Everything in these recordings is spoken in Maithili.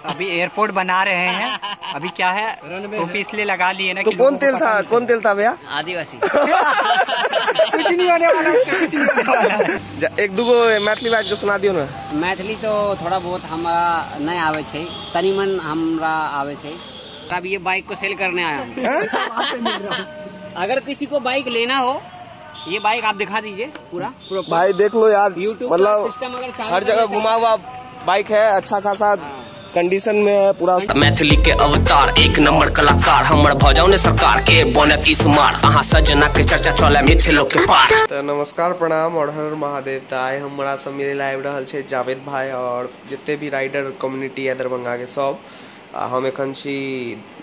अभी एयरपोर्ट बना रहे हैं। अभी क्या है, टोपी इसलिए लगा लिए ना। तो कौन तेल था, कौन तेल था भैया? आदिवासी। कुछ नहीं होने वाला, कुछ नहीं होने वाला। एक दूगो मैथिली बात के सुना दियो ना। मैथिली तो थोड़ा बहुत हमरा नहीं आवे छे, तनी मन हमरा आवे छे। अब ये बाइक को सेल करने आया हूँ। अगर किसी को बाइक लेना हो, ये बाइक आप दिखा दीजिए पूरा। भाई देख लो यार, मतलब सिस्टम अगर हर जगह घुमा हुआ बाइक है, अच्छा खासा कंडीशन में है पूरा। मैथिली के अवतार, एक नंबर कलाकार, हमर भजाओ ने सरकार के बनत स्मार्ट, अहाँ सजना के चर्चा चले मिथिलो के पार। तो नमस्कार, प्रणाम और हर महादेव। तो आइ हमरा सब मिले ला आबि रहल छै जावेद भाई और जते भी राइडर कम्युनिटी है दरभंगा के सब। हम एखन छी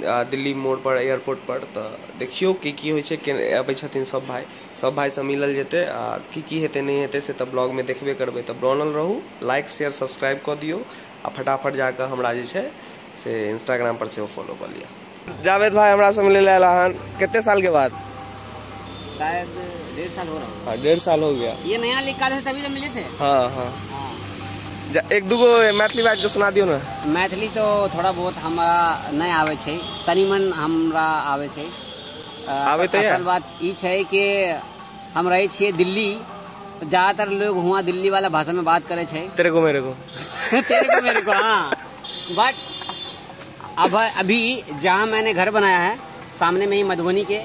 दिल्ली मोड़ पर, एयरपोर्ट पर। तो देखियो की की होइ छै, के अबै छथिन सब भाई, सब भाई से मिलल जेतै आ की की हेतै नहीं हेतै से तऽ ब्लॉग में देखबे करबै। तऽ बनल रहू, लाइक शेयर सब्सक्राइब कऽ दियौ आ फटाफट जाकऽ हमरा जे छै से इंस्टाग्राम पर सेहो फॉलो कऽ लिअ। जावेद भाई हमरा से मिले आयल हन कते साल के बाद? शायद 1.5 साल हो रहा है। हाँ, 1.5 साल हो गया। ये नया निकाले थे तभी तो मिले थे। हाँ हाँ। एक दूगो मैथिली बात के सुना दियो ना। मैथिली तो थोड़ा बहुत हमरा नहीं आवे छे, तनी मन हमरा आवे छे। आवे तो असल बात ई छै कि हम रहे छिए दिल्ली, ज्यादातर लोग हुआ दिल्ली वाला भाषा में बात करे छे। तेरे को मेरे को तेरे को मेरे को, हाँ। बट अब अभी जहाँ मैंने घर बनाया है सामने में ही मधुबनी के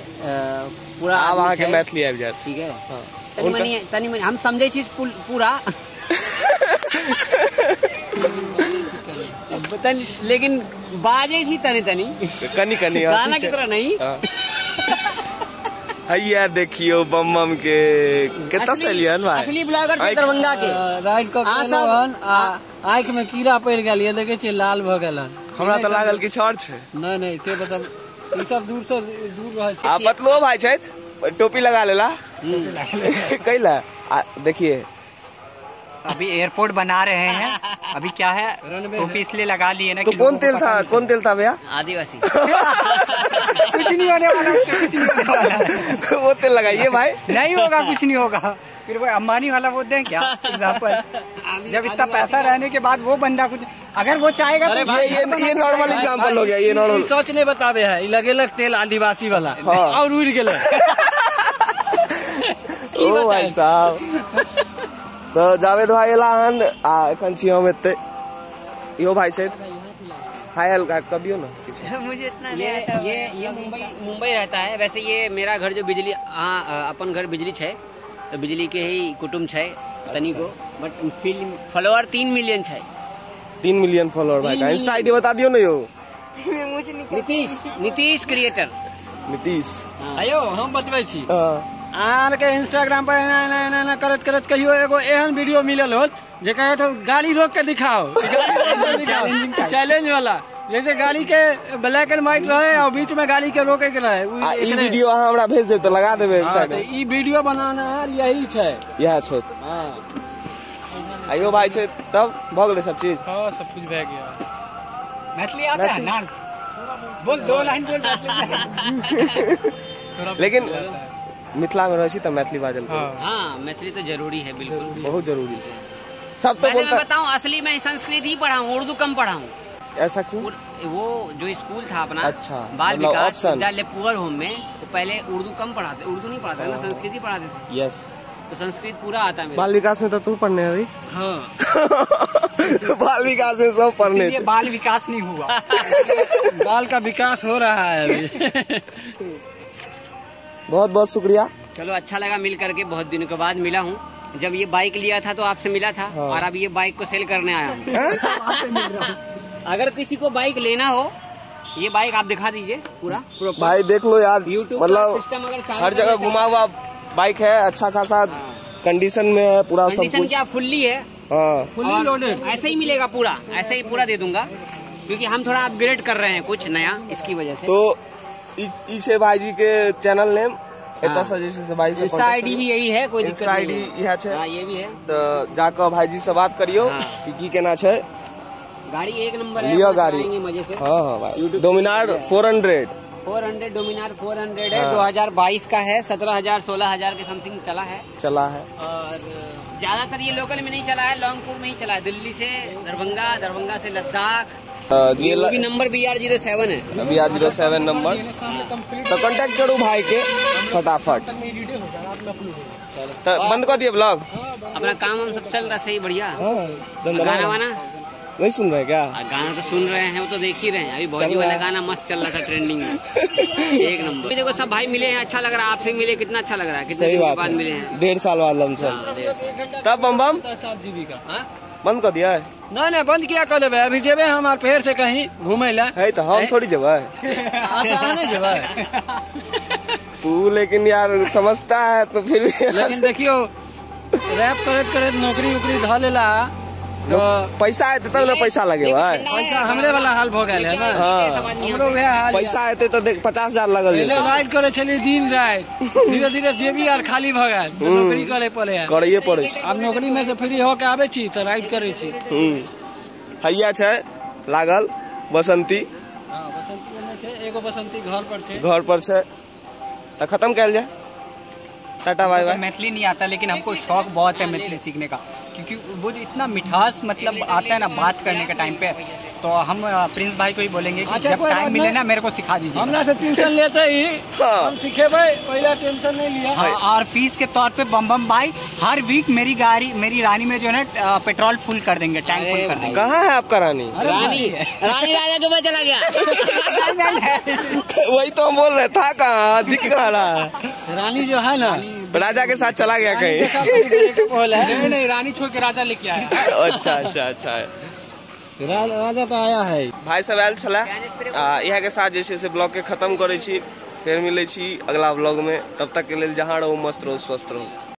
पूरा आब अहाँ के मैथिली आबि जायत। ठीक है, तनी मनी तनी मनी हम समझे छी पूरा। लेकिन बाजे थी तनी तनी कनी कनी, गाना की तरह नहीं। हैया देखियो बम बम के कितना सलियन भाई, असली ब्लॉगर से दरभंगा के। राइट को आँख में कीड़ा पड़ गेल, ये देखे छी लाल भ गेल। हमरा तो लागल किछु और छै। नहीं नहीं, से मतलब ई सब दूर से दूर रहल छै। आ पतलो भाई छथि, टोपी लगा लेला कैला। देखिए अभी एयरपोर्ट बना रहे हैं। अभी क्या है, टोपी इसलिए लगा लिए ना। तो कौन तेल था, कौन तेल था भैया? आदिवासी। कुछ नहीं होने वाला, कुछ नहीं होने वाला। वो तेल लगाइए भाई, नहीं होगा, कुछ नहीं होगा। फिर वो अंबानी वाला वो दें क्या एग्जाम्पल? जब इतना पैसा रहने के बाद वो बंदा कुछ अगर वो चाहेगा तो ये नॉर्मल एग्जाम्पल हो गया। ये नॉर्मल सोच नहीं बतावे है, लगेलक तेल आदिवासी वाला और उड़ गेल। ओ भाई साहब। तो जावेद भाई एला हन आ एखन छी हम एते। इहो भाई छथि, हाय हल्का कह दियो ना। मुझे इतना नहीं आता। ये मुंबई मुंबई रहता है। वैसे ये मेरा घर जो बिजली, अपन घर बिजली है, तो बिजली के ही कुटुम्ब है तनी को। बट फॉलोअर 3 मिलियन है। 3 मिलियन फॉलोअर भाई का इंस्टा आईडी बता दियो ना यो। नीतीश, नीतीश क्रिएटर। नीतीश आयो हम बतबै छी। आर के इंस्टाग्राम पर एना एना एना एना करत करत कहियो एगो एहन वीडियो मिलल होत जे कहत हो गाड़ी रोक के दिखाओ, चैलेंज वाला। जैसे गाड़ी के ब्लैक एंड व्हाइट रहे और बीच में गाड़ी के रोके के रहे। ई वीडियो अहाँ हमरा भेज देब तो लगा देबै वेबसाइट में। ई वीडियो बनाना यही छै, इएह छै। हां आइयो भाई छै, तब भ गेलै सब चीज। हां सब कुछ भए गया। मैथिली आता है ना? बोल, दो लाइन बोल। लेकिन मिथिला में रहै छी त मैथिली बाजल करू। हाँ, मैथिली तो जरूरी है, बिल्कुल बहुत जरूरी है। सब तो बोलता। मैं बताऊं, असली मैं संस्कृत ही पढ़ा हूँ, उर्दू कम पढ़ा हूँ। ऐसा क्यों? वो जो स्कूल था अपना, अच्छा, बाल विकास विद्यालय पुअर होम में, वो पहले उर्दू कम पढ़ाते, उर्दू नहीं पढ़ाते ना, संस्कृत ही पढ़ाते थे। यस, तो संस्कृत पूरा आता है। बाल विकास में तो तू पढ़ने अभी। हाँ। बाल विकास में सब पढ़ने, बाल विकास नहीं हुआ। बाल का विकास हो रहा है अभी। बहुत बहुत शुक्रिया। चलो, अच्छा लगा मिल करके, बहुत दिनों के बाद मिला हूँ। जब ये बाइक लिया था तो आपसे मिला था। हाँ। और अब ये बाइक को सेल करने आया हूँ। अगर किसी को बाइक लेना हो, ये बाइक आप दिखा दीजिए पूरा। भाई देख लो यार, मतलब सिस्टम अगर हर जगह घुमा हुआ बाइक है, अच्छा खासा कंडीशन में है पूरा। कंडीशन क्या फुल्ली है। हाँ, फुल्ली लोडेड। ऐसे ही मिलेगा पूरा, ऐसे ही पूरा दे दूंगा, क्योंकि हम थोड़ा अपग्रेड कर रहे हैं कुछ नया, इसकी वजह से। तो ई छै भाईजी के चैनल नेम, एतऽ से जे छै से भाई से इंस्टा आईडी भी यही है, कोई दिक्कत इंस्टा नहीं। आईडी इएह छै। हां, ये भी है। तो जाकऽ भाईजी से बात करियो कि की केना छै। गाड़ी एक नंबर है, लियो गाड़ी मजे से। हां हां भाई, डोमिनार 400 400 डोमिनार 400 है, 2022 का है, 17,000 16,000 के समथिंग चला है। चला है। और ज्यादातर ये लोकल में नहीं चला है, लॉन्ग टूर में ही चला है। दिल्ली से दरभंगा, दरभंगा से लद्दाख, जे भी नंबर BR07 है, BR07 number. तो कांटेक्ट करू भाई के फटाफट। तो बंद कर दिए ब्लॉग। अपना काम हम सब चल रहा सही बढ़िया। गाना वाना नहीं सुन रहे क्या? गाना तो सुन रहे हैं, वो तो देख ही रहे हैं। अभी भौजी वाला गाना मस्त चल रहा था ट्रेंडिंग में, एक नंबर। देखो सब भाई मिले हैं, अच्छा लग रहा है आपसे मिले, कितना अच्छा लग रहा है। कितने दिन बाद मिले हैं? 1.5 साल बाद लमसम। तब बम बम 7 GB का बंद कर दिया है? ना ना बंद किया कर देबै, अभी जेबे हम फेर से कहीं घूमे ला है तो हम थोड़ी जेबै। अच्छा नहीं जेबै तू, लेकिन यार समझता है तो फिर भी। लेकिन देखियो रैप करत करत नौकरी उकरी ध लेला तो पैसा आते तब ना पैसा लगे भाई। पैसा हमरे वाला हाल भ गेल है ना। हां हमरो वह हाल। पैसा आते तो देख 50,000 लगल जेतै। राइड करे छली दिन रात, धीरे धीरे जेबी आर खाली भ गेल, नौकरी करे पड़े है, करैये पड़े छै। आब नौकरी में से फ्री हो के आबै छी त राइड करे छी। हैया छै लागल बसंती। हां बसंती में छै एगो, बसंती घर पर छै, घर पर छै। त खत्म कैल जाए, टाटा बाय बाय। मैथिली नहीं आता लेकिन हमको शौक बहुत है मैथिली सीखने का, क्योंकि वो जो इतना मिठास मतलब आता है ना बात करने के टाइम पे। तो हम प्रिंस भाई को ही बोलेंगे कि जब टाइम मिले ना मेरे को सिखा दीजिए। हमरा से ट्यूशन लेते ही हम सिखेबै, पहला टेंशन नहीं लिया। हाँ, और फीस के तौर पे बम बम भाई हर वीक मेरी गाड़ी मेरी रानी में जो है ना पेट्रोल फुल कर देंगे, टैंक फुल कर देंगे। कहाँ है आपका रानी? रानी रानी राजा के पास चला गया। वही तो हम बोल रहे था, कहाँ दिख रहा रानी जो है ना राजा के साथ चला गया कहीं। नहीं नहीं रानी छोड़ के राजा लेके आया। अच्छा अच्छा अच्छा, राजा तो आया है। भाई सब आयल छला, इएह के साथ जे छै से ब्लॉग के खत्म करै छी। फेर मिलै छी अगला ब्लॉग में, तब तक के लेल जहाँ रहू मस्त रहू स्वस्थ रहू।